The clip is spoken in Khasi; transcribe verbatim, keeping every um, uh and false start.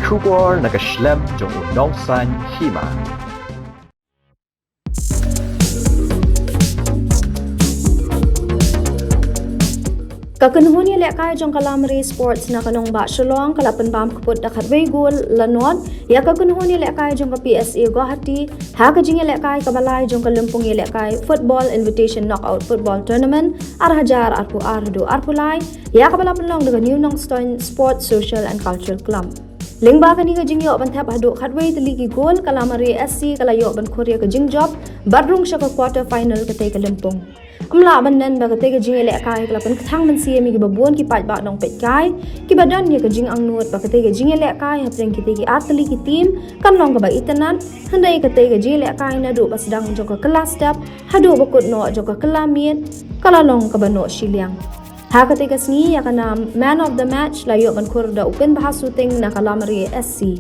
Khubor na ka shlem jong u nongsan hima. Ka kynhun ïalehkai jong ka Lamre Sports na ka nongbah Shillong ka la pynbam kput da khatwei gol la nod ïa ka kynhun ïalehkai jong ka P S A Guwahati ha ka jingïalehkai kaba lai jong ka lympung ïalehkai Football Invitation Knockout Football Tournament ar hajar arphew ar haduh arphew lai, ïa kaba la pynlong da ka New Nongstoiñ Sports Social and Cultural Club. Lyngba kane ka jingïoh ban thep haduh khatwei tylli ki gol, ka Lamre S C ka la ïoh ban khur ïa ka jingjop bad rung sha ka quarter final katei ka lympung. Ym lah ban nen ba katei ka jingïalehkai ka la pynkthang mynsiem ïa kiba bun ki paidbah nongpeitkai, kiba don ïa ka jingangnud ba katei ka jingïalehkai hapdeng kitei ki ar tylli ki team kan long kaba itynnad, hynrei katei ka jingïalehkai naduh ba sdang jong ka kylla step haduh ba kut noh jong ka kylla miet ka la long kaba noh shiliang. Ha katei ka sngi, ïa ka nam Man of the Match la ïoh ban khur da u Pynbha Suting na ka Lamre S C.